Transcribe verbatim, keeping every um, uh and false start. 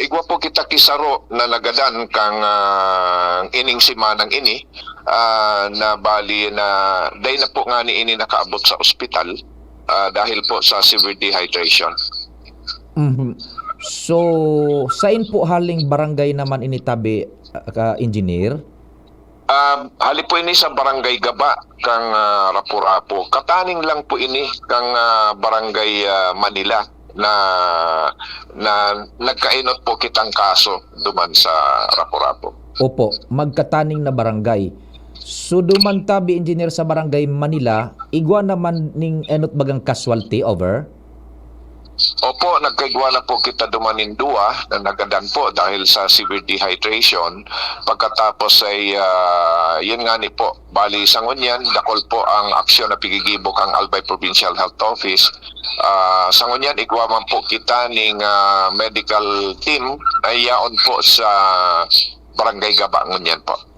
igwa po kita ki saro na nagadan kan, ah, ining semanang ini, ah, na bali na dai na po ngani ini nakaabot sa ospital, ah, dahil po sa severe dehydration. Mhm. So, sain po haling barangay naman ini tabi, ah, ka engineer? Um, hali po ini sa Barangay Gaba kang, ah, Rapu-Rapu. Kataning lang po ini kang, ah, Barangay, ah, Manila na, na nagkaenot po kitang kaso duman sa Rapu-Rapu. Opo, magkataning na barangay. So, duman tabi, engineer, sa Barangay Manila, igwa naman ning enot bagang casualty, over? Opo, nagkaigwa na po kita duman nin duwa na nagadan po dahil sa severe dehydration. Pagkatapos ay, ah, yun nga ni po, bali sa ngunyan, dakol po ang aksyon na pigigibo kang Albay Provincial Health Office. Ah, sa ngunyan, igwa man po kita ning, ah, medical team na yaon po sa Barangay Gaba ngunyan po.